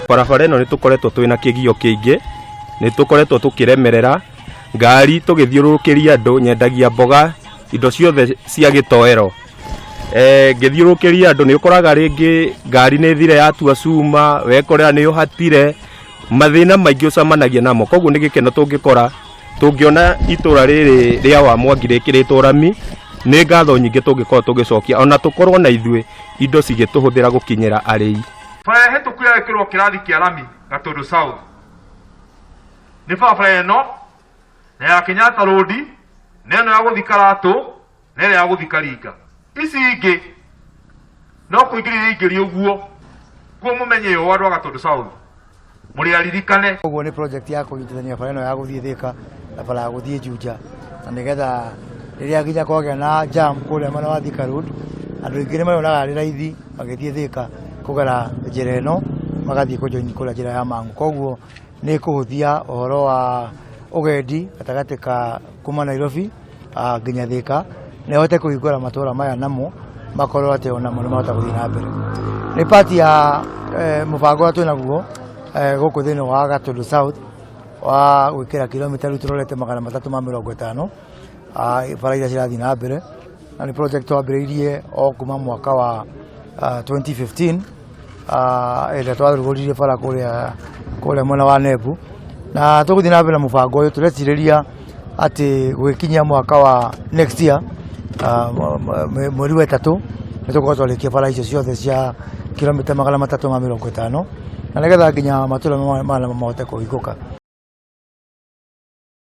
Barabara ĩno nĩ tũkoretwo twĩna kĩgio kĩingĩ, nĩ tũkoretwo tũkĩremerera ngari tũgĩthiũrũrũkĩria andũ. Nyendagia mboga, indo ciothe cia gĩtoero. Ngĩthiũrũrũkĩria andũ, nĩ ũkoraga rĩngĩ ngari nĩ thire yatua cuma, wekorera nĩ ũhatire, mathĩna maingĩ ũcemanagia namo. Koguo nĩ gĩkeno tũngĩkora tũngĩona itũra rĩrĩ rĩa Wamwangi rĩkĩrĩtwo rami. Nĩ ngatho nyingĩ tũngĩkorwo tũgĩcokia, ona tũkorwo na ithuĩ indo cigĩtũhũthĩra gũkinyĩra arĩi. Bara ĩhĩtũku ya gwĩkĩrwo kĩrathi kĩa rami Gatũndũ South nĩ barabara ĩno na ya Kenyatta Road, na ĩno ya gũthiĩ Karatũ, na ĩrĩa ya gũthiĩ Karinga. Ici ingĩ no kũingĩria ingĩria ũguo kuo. Mũmenye ũũ, andũ a Gatũndũ South, mũrĩ aririkane. Ũguo nĩ project ya kũnyitithania bara ĩno ya gũthiĩ Thĩka na bara ya gũthiĩ Juja, na nĩgetha rĩrĩa nginya kwagĩa na jam kũrĩa mwena wa Thika Road, andũ aingĩ nĩ marĩonaga arĩ raithi magĩthiĩ Thĩka kũgera njĩra ĩno, magathiĩ kũjoin kũrĩa njĩra ya Mang'u. Koguo nĩ kũhũthia ũhoro wa ũgendi gatagatĩ ka kuma Nairobi nginya Thĩka, na ĩhote kũhingũra matũra maya namo makorwo atĩ onamo nĩ mahota gũthiĩ na mbere. Nĩ part ya mũbango ũrĩa twĩnaguo gũkũ thĩinĩ wa Gatũndũ South wa gwĩkĩra kilomita rĩu tũrorete 350, bara iria cirathiĩ na mbere, na nĩ project twambĩrĩirie o kuma mwaka wa 2015, ĩrĩa twarugũririe bara kũrĩa mwena wa Nebu, na tũgũthiĩ na mbere na mũbango ũyũ. Tũrecirĩria atĩ gũgĩkinyia mwaka wa next year, mweri wa 3, nĩ tũgũkorwo twarĩkia bara icio ciothe cia kilomita 350, na nĩgetha nginya matũra maya namo mahote kũhingũka.